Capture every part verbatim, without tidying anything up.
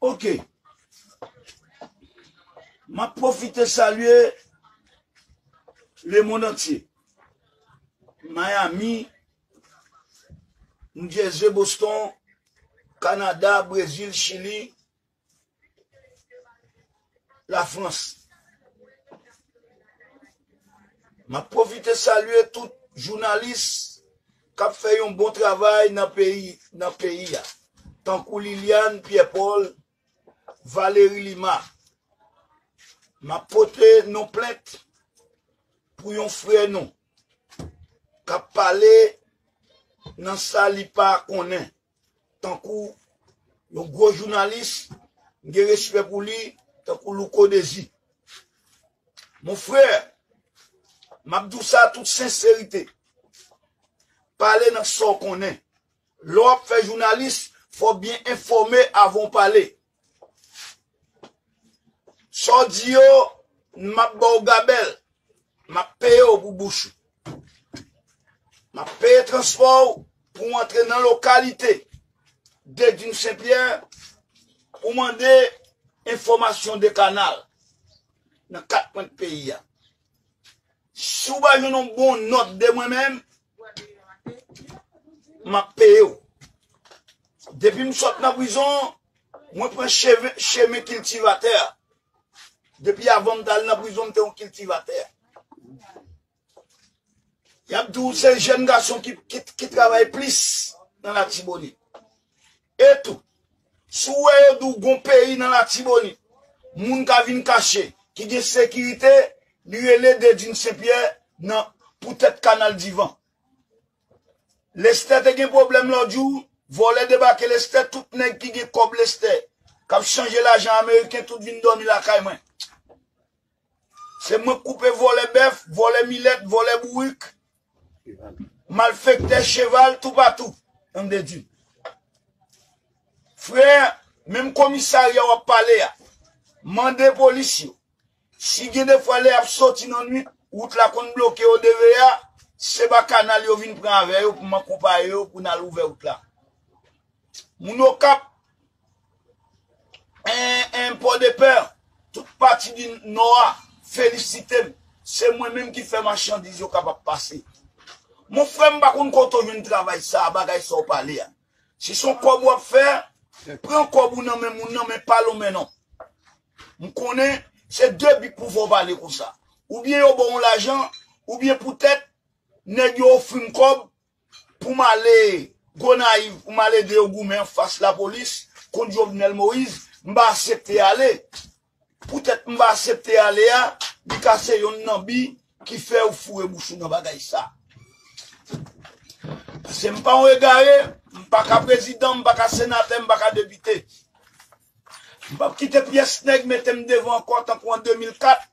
Ok. M ap pwofite salye lemonn antye. Miami, New Jersey, Boston, Kanada, Brezil, Chili, Lafrans. M ap pwofite salye tout jounalis k ap fè yon bon travay nan peyi, nan peyi a, tankou Liliane, Pierre Paul, Valérie Lima. M ap pote non plent pou yon frè nou k ap pale nan sa li pa konnen, tankou yon gwo jounalis, m gen respè pou li, tankou Louko Dezi. Mon frè, m ap di w sa tout senserite. Pale nan sa w konnen. Lè w ap fè jounalis, fò w byen enfòme avan w pale. Sa w di yo, m ap ba w gabèl. M ap peye w pou bouch ou. M ap peye transpò w pou w antre nan lokalite Dedin Senpyè pou mande enfòmasyon de kanal nan kat kwen peyi a. Si w pa jwenn yon bon nòt de mwen menm, m ap peye w. Depi m sot nan prizon, mwen pran cheve, chemen kiltivatè a. Depi avan m t al nan prizon, m te yon kiltivatè. Y ap di w se jèn gason ki, ki, ki travay plis nan Latibonit. E tou, si w wè yo di w gon peyi nan Latibonit, moun ka vin kache, ki gen sekirite, li rele Dedin Senpyè nan poutèt Kanal Divan. Lestè te gen pwoblèm lòt jou, vòlè debake Lestè, tout nèg ki gen kòb Lestè, k ap chanje lajan ameriken, tout vin dòmi lakay mwen. Se mwen k koupe vòlè bèf, vòlè milèt, vòlè bourik, malfektè cheval, toupatou. Tande di. Frè, menm komisarya w ap pale a, mande polis yo. Si gen de fwa lè y ap soti nan nwit, wout la konn bloke yo de V A, se ba kanal yo vin pran avè yo pou m akonpaye yo pou n al ouvè wout la. Moun Okap, en, en, Pòdepè, tout pati di Nò a, felisite m. Se mwen menm ki fè machandiz yo kapab pase. Mon frè, m pa konn kote w jwenn travay sa a, bagay sa w pale a. Si se yon kòb w ap fè, pran kòb ou nan men moun nan, men pa lonmen non. M konnen se de bik pou fè w pale konsa. Oubyen yo ba w yon lajan, oubyen poutèt nèg yo ofri m kòb pou m ale Gonayiv, pou m al ede yo goumen anfas lapolis kont Jovenel Moïse, m pa aksepte ale. Poutèt m pa aksepte ale a, li ka se yonn nan bi ki fè w foure bouch ou nan bagay sa. Paske m pa yon egare, m pa ka prezidan, m pa ka senatè, m pa ka depite. M p ap kite pyès nèg mete m devan ankò tankou an de mil kat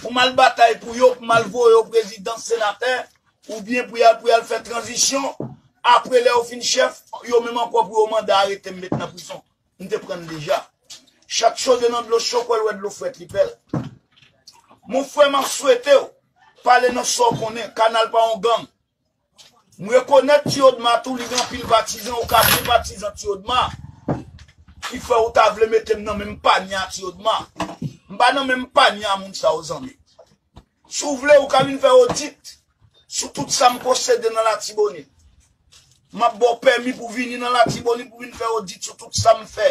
pou m al batay pou yo, pou m al voye yo prezidan, senatè, oubyen pou y al, pou y al fè tranzisyon. Apre, lè yo fin chèf, yo menm ankò pou yo mande arete m, met nan prizon. M te pran l deja. Chat chode nan dlo cho, kwè l wè dlo frèt, li pè l. Mon frè, m ap swete w pale nan sa w konnen. Kanal pa yon gang. M rekonèt Ti Odma tou, li gen anpil patizan, ou ka gen patizan Ti Odma ki fè ou ta vle mete m nan menm panye a Ti Odma. M pa nan menm panye a moun sa yo, zanmi. Si w vle, ou ka vin fè odit sou tout sa m posede nan Latibonit. M ap ba w pèmi pou vini nan Latibonit pou vin fè odit sou tout sa m fè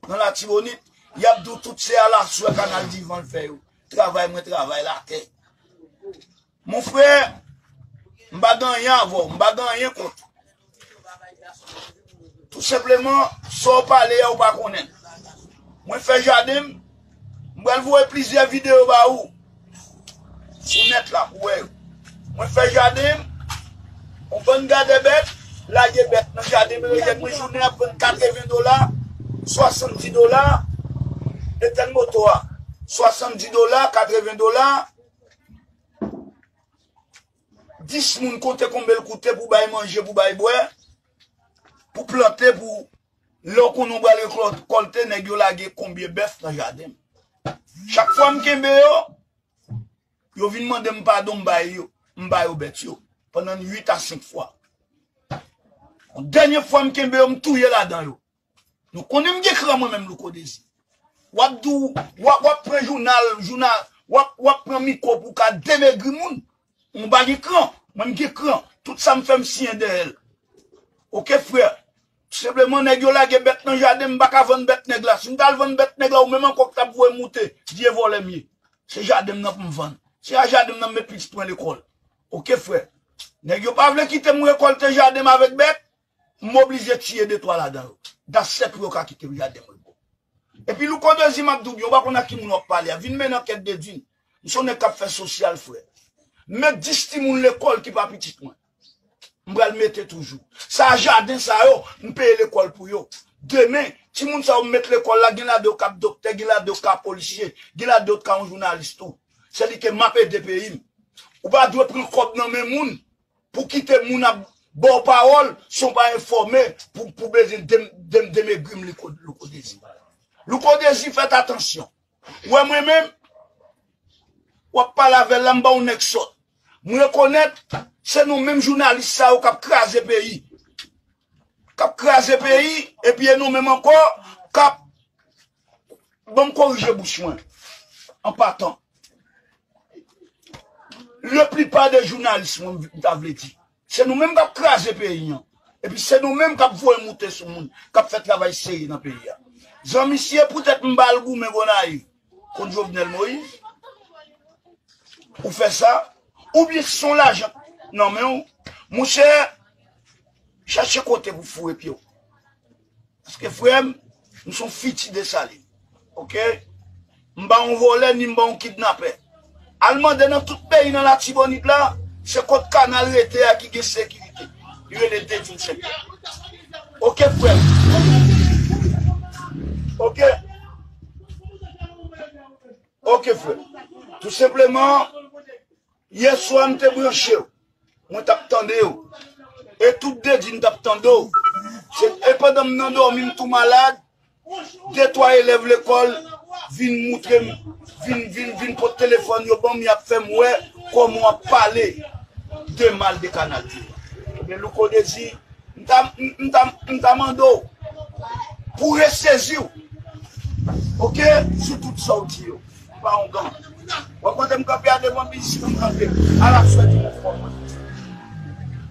nan Latibonit. Y ap di w tout se alaswè Kanal Divan l fè yo. Travay mwen, travay latè. Mon frè, m pa gen anyen avè w, m pa gen anyen kont ou. Tou senpleman, sa w pale a, ou pa konnen l. Mwen fè jaden m, m pral voye plizyè videyo ba ou sou nèt la pou wè yo. Mwen fè jaden m, yon bann gadè bèt, lage bèt nan jaden m, yo jwenn mwen jounen ap vann katreven dola, swasanndis dola, etèn moto a, swasanndis dola, katreven dola, dis moun konte konbe l koute pou bay manje, pou bay bwè, pou plante, pou lè w konnen w pral rekòlte, nèg yo lage konbyen bèf nan jaden m. Chak fwa m kenbe yo, yo vin mande m padon, m bay yo, m ba yo bèt yo, pandan uit a senk fwa. Dènye fwa m kenbe yo, m touye ladan yo. Nou konnen m gen kran mwen menm, Louko Dezi. W ap di w, w ap, w ap pran jounal, jounal, w ap, w ap pran mikwo pou w ka demegri moun. Ou pa gen kran. Mwen, m gen kran. Tout sa m fè, m siyen dèyè l. Oke, frè. Senpleman, nèg yo lage bèt nan jaden, m pa ka vann bèt nèg la. Si m t al vann bèt nèg la, ou menm ankò k t ap voye moute, vye vòlè m ye. Se jaden m nan pou m vann. Se a jaden m nan m met pitit mwen lekòl. Oke, frè. Nèg yo pa vle kite m rekòlte jaden m avèk bèt, m oblije tiye de twa ladan yo. That's it pou yo ka kite m jaden m repo. Epi Louko Dezi, m ap di w byen, ou pa konn ak ki moun w ap pale a. Vin mennen ankèt Dedin. M se yon nèg k ap fè sosyal, frè. M met dis timoun lekòl ki pa pitit mwen. M pral mete toujou. Sa a jaden sa yo, m peye lekòl pou yo. Demen, timoun sa yo m met lekòl la, gen ladan yo k ap doktè, gen ladan yo k ap polisye, gen ladan yo k ap yon jounalis tou. Se li ke m ap ede peyi m. Ou pa dwe pran kòb nan men moun pou kite moun ap ba w pawòl san w pa enfòme pou, pou bezwen dem, dem, demegri m, Louko, Louko Dezi. Louko Dezi, fèt atansyon. Ou wè mwen menm, w ap pale avè l la, m ba w nèg sòt. M rekonèt, se nou menm jounalis sa yo k ap kraze peyi. K ap kraze peyi, epi e nou menm ankò, k ap, ban m korije bouch mwen, an patan. Leplipa de jounalis, mwen, m ta vle di, se nou menm k ap kraze peyi an. Epi se nou menm k ap voye moute sou moun, k ap fè travay serye nan peyi a. Zanmi, si e poutèt m ba l goumen Gonayiv kont Jovenel Moïse, ou fè sa, oubyen si se yon lajan nan men w, monchè, chache kote pou foure pye w. Paske, frè m, m se yon fiti Desalin. Oke? M pa yon vòlè, ni m pa yon kidnapè. Al mande nan tout peyi nan Latibonit la, se kot kanal rete a ki gen sekirite. Li rele Dedin Senpyè. Oke, frè m. Oke? Oke, frè. Tou senpleman, yè swa m te branche w. Mwen t ap tande w. E tout Dedin t ap tande w. Se, e pandan m nan dòmi, m tou malad, de twa elèv lekòl vin moutre m, vin, vin, vin pot telefòn yo ban m, y ap fè m wè kòman w ap pale de mal de Kanal Dye. Ebyen, Louko Dezi, m ta, m, m ta, m ta mande w pou w resezi w, oke, sou tout sa w di yo. M pa yon gang. W ap wè kote m kanpe a devan biznis mwen, m kanpe alaswè di mouvman mwen.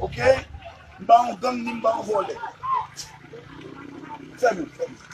Oke? M pa yon gang, ni m pa yon vòlè. Fèmen, fèmen.